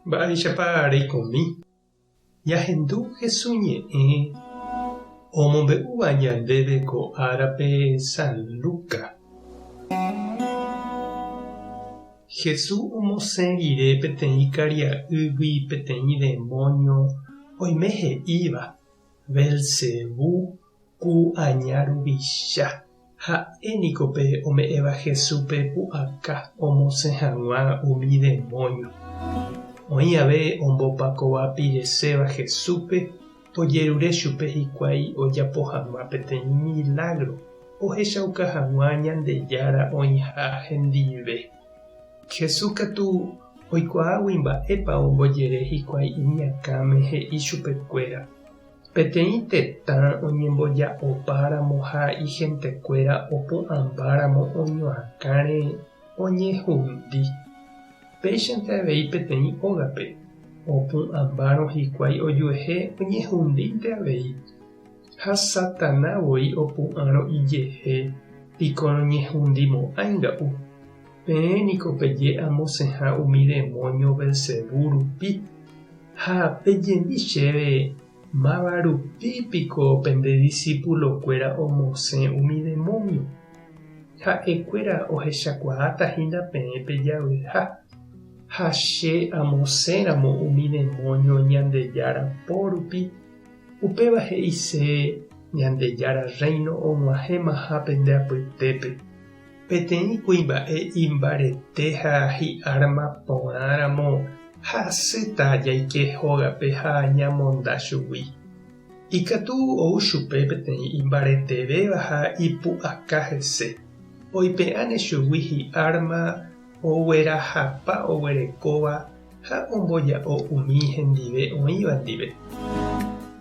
Mba'éichapa reikomi? Ñahendu Jesús ñe'ẽ omombe'úva ñandéve ko árape San Lucas. Jesús omosẽ rire peteĩ karia'ýgui peteĩ demóño oime he'íva, Belcebú ku aña ruvicha. Ha'e niko pe ome'ẽva Jesúspe pu'aka omosẽ hag̃ua umi demóño. Oĩ ave ombopakovapireséva Jesúspe ojerure chupe hikuái ojapo hag̃ua peteĩ milágro ohechauka hag̃ua Ñandejára oĩha hendive. Jesús katu oikuaágui mba'épa ombojere hikuái iñakãme he'i chupekuéra, Peteĩ tetã oñemboja'opáramo ha ihentekuéra opu'ãmbáramo oñoakãre oñehundi. Péichante avei peteĩ ógape, opu'ãmbárõ hikuái ojuehe oñehundínte avei. Ha Satana voi opu'ãrõ ijehe piko noñehundimo'ãi nga'u. Peẽ niko peje amosẽha umi demóño Belcebú rupi. Ha pejemi chéve, máva rupi piko pende disípulokuéra omosẽ umi demónio? Ha'ekuéra ohechakuaáta hína peẽ pejavyha, ha che amosẽramo umi demónio Ñandejára po rupi, upéva he'ise Ñandejára Rréino og̃uahẽmaha pende apytépe. Peteĩ kuimba'e imbarete ha hi'árma porãramo hasýta jaike hógape ha ñamonda chugui. Ikatu ou chupe peteĩ imbaretevéva ha ipu'aka hese, oipe'áne chugui hi'árma oguerahapa oguerekóva ha omboja'o umi hendive oĩva ndive.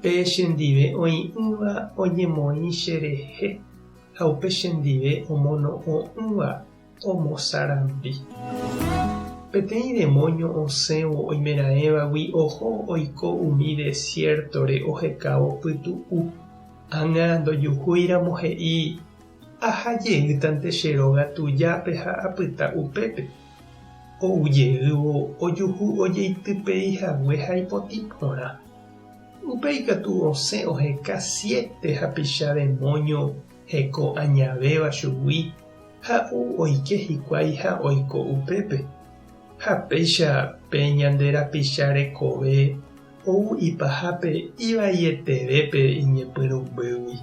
Pe chendive oĩ'ỹva oñemoĩ cherehe. Ha upe chendive omono'õ'ỹva omosarambi. Peteĩ demóño osẽvo oimeraẽvagui oho oiko umi desiértore ohekávo pytu'u. Ág̃a ndojuhúiramo he'i, Aha jeýtante che róga tujápe ha apyta upépe. Ou jeývo ojuhu ojeitypei hague ha ipotĩ porã. Upéi katu osẽ oheka siete hapicha demóño heko añavéva chugui ha ou oike hikuái ha oiko upépe. Ha péicha pe ñande rapicha rekove ou ipahápe ivaietevépe iñepyrũmbýgui.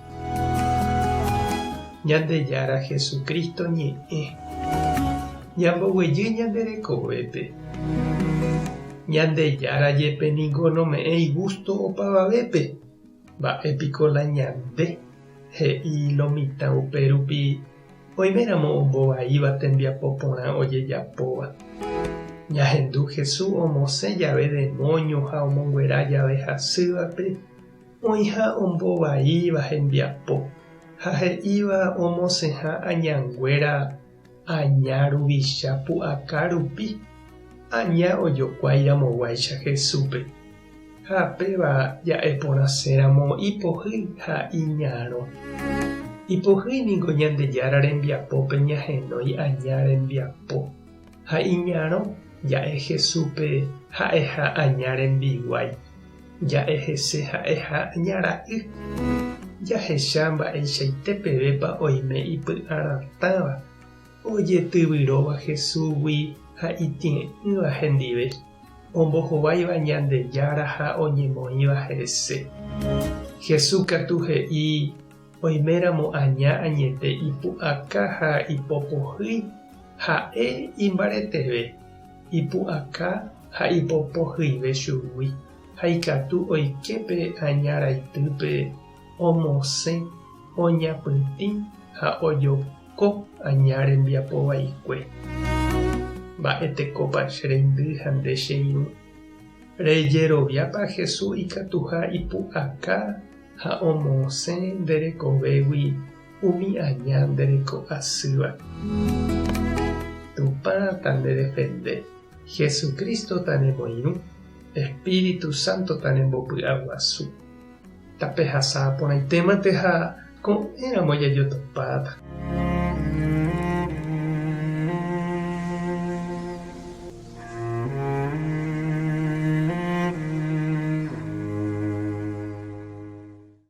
Ñandejára Jesucristo ñe'ẽ. Ñamboguejy ñande rekovépe. Ñandejára jepe ningo nome'ẽi gústo opavavépe. Mba'e piko la ñande, he'i lo mitã upérupi oiméramo ombovaíva tembiapo porã ojejapóva. Ñahendu Jesús omosẽ jave demóño ha omonguera jave hasývape, oĩha ombovaíva hembiapo ha he'íva omosẽha añanguéra Aña ruvicha pu'aka rupi, aña ojokuái ramoguáicha Jesúspe. Ha péva ja'e porãséramo ipohýi ha iñarõ. Ipohýi ningo Ñandejára rembiapópe ñahenói aña rembiapo, ha iñarõ ja'e Jesúspe ha'eha aña rembiguái, ja'e hese ha'eha aña ra'y. Jahecha mba'eichaite pevépa oime ipy'aratãva, ojetyvyróva Jesúsgui ha itie'ỹva hendive, ombohováiva Ñandejára ha oñemoĩva hese. Jesús katu he'i oiméramo aña añete ipu'aka ha ipopohýi, ha'e imbareteve, ipu'aka ha ipopohyive chugui. Ha ikatu oike pe aña raitýpe omosẽ, oñapytĩ ha ojoko aña rembiapo vaikue. Mba'e tekópa che reindy ha nde che irũ? Rejeroviápa Jesús ikatuha ipu'aka ha omosẽ nde rekovégui umi aña nde reko asýva? Tupã tandedefende, Jesucristo tanemoirũ. Espíritu Santo tanembopy'aguasu. Tapehasa porãitémante ha ko'ẽramo jajotopáta.